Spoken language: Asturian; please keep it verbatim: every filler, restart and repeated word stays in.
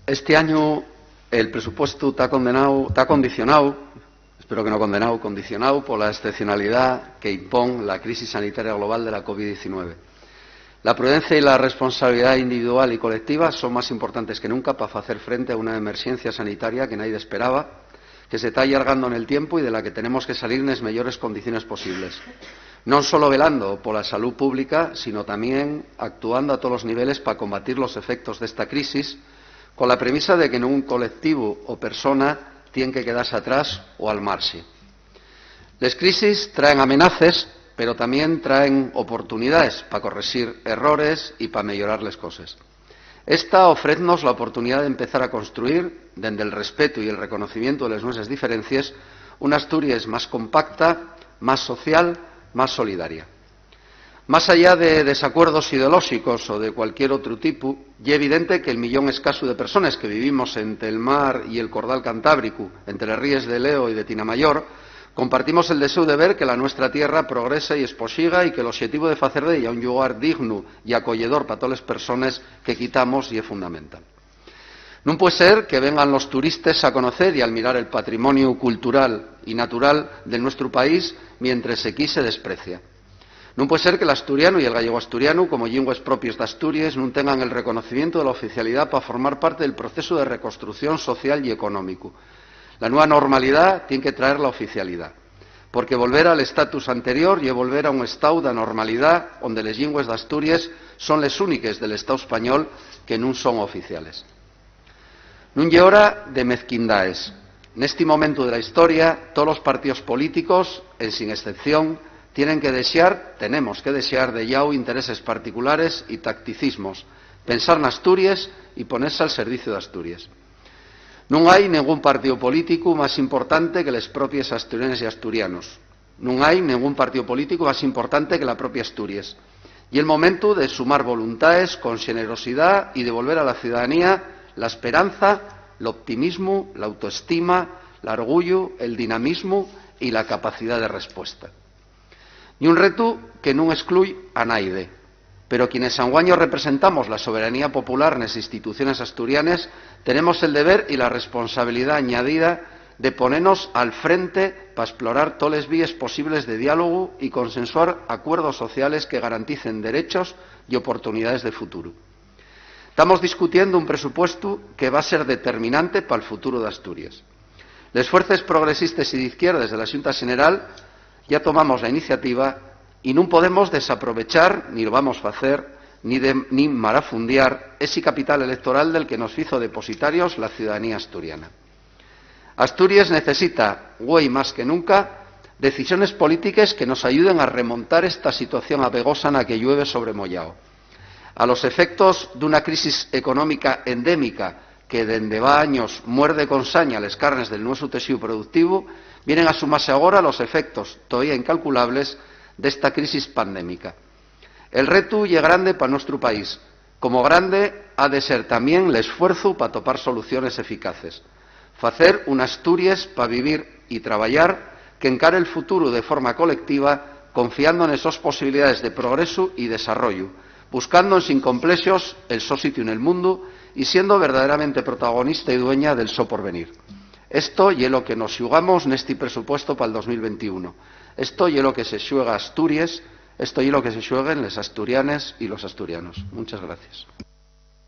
Esti añu, el presupuestu ta condenáu, ta condicionáu, espero que no condenáu, condicionáu pola escepcionalidá que impón la crisis sanitaria global de la covid diecinueve. La prudencia y la responsabilidá individual y colectiva son más importantes que nunca pa facer frente a una emerxencia sanitaria que naide esperaba, que se ta allargando nel tiempu y de la que tenemos que salir nes meyores condiciones posibles, non solo velando pola salú pública, sino tamién actuando a tolos niveles pa combatir los efectos d'esta crisis, cola premisa de que nengún colectivu o persona tien que quedase atrás o al marxe. Les crisis traen amenaces, pero tamién traen oportunidaes pa correxir errores y pa meyorar les coses. Esta ofreznos la oportunidá d'empezar a construir, dende'l respetu y el reconocimientu de les nueses diferencies, una Asturies más compacta, más social, más solidaria. Más allá de desacuerdos ideolóxicos o de cualquier otru tipu, ye evidente que'l millón escasu de persones que vivimos ente'l mar y el cordal cantábricu, ente les ríes de l'Eo y de Tinamayor, compartimos el deséu de ver que la nuestra tierra progresa y espoxiga y que l'oxetivu de facer d'ella un llugar dignu y acoyedor pa toles persones que quitamos ye fundamental. Nun pue ser que vengan los turistes a conocer y almirar el patrimoniu cultural y natural del nuestru país mientres equí se desprecia. Nun pue ser que l'asturianu y el gallego-asturianu, como llingües propies d'Asturies, nun tengan el reconocimientu de la oficialidá pa formar parte del procesu de reconstrucción social y económicu. La nueva normalidá tien que traer la oficialidá, porque volver al estatus anterior ye volver a un estáu d'anormalidá onde les llingües d'Asturies son les úniques del Estáu español que nun son oficiales. Nun ye hora de mezquindaes. Nesti momentu de la historia, tolos partíos políticos, ensin escepción, tienen que dexar, tenemos que dexar de llau intereses particulares y tacticismos, pensar n'Asturies y ponese al serviciu d'Asturies. Nun hai nengún partíu políticu más importante que les propies asturianes y asturianos. Nun hai nengún partíu políticu más importante que la propia Asturies. Ye'l momentu de sumar voluntaes con xenerosidá y devolver a la ciudadanía la esperanza, l'optimismu, l'autoestima, l'argullu, el dinamismu y la capacidá de respuesta. Ye un retu que nun esclúi a naide, pero quienes anguaño representamos la soberanía popular nes instituciones asturianes tenemos el deber y la responsabilidá añadida de ponenos al frente pa esplorar toles víes posibles de diálogu y consensuar acuerdos sociales que garanticen derechos y oportunidaes de futuru. Tamos discutiendo un presupuestu que va ser determinante pal futuru d'Asturies. Les fuerces progresistes y d'izquierdes de la Xunta Xeneral ya tomamos la iniciativa y nun podemos desaprovechar, ni lo vamos facer, ni de, ni marafundiar esi capital electoral del que nos fizo depositarios la ciudadanía asturiana. Asturies necesita, güei más que nunca, decisiones polítiques que nos ayuden a remontar esta situación abegosa na que llueve sobre moyao. A los efectos d'una crisis económica endémica que dende va años muerde con saña les carnes del nuesu teixíu productivu, vienen a sumase agora los efectos, toía incalculables, d'esta crisis pandémica. El retu ye grande pa nuestru país, como grande ha de ser tamién l'esfuerzu pa topar soluciones eficaces. Facer una Asturies pa vivir y trabayar, qu'encare el futuru de forma colectiva, confiando nes sos posibilidaes de progresu y desarrollu, buscando ensin complexos el so sitiu nel mundu y siendo verdaderamente protagonista y dueña del so porvenir. Esto ye lo que nos xugamos nesti presupuesto pal dos mil ventiún. Esto ye lo que se xuega Asturies, esto ye lo que se xueguen les asturianes y los asturianos. Munches gracies.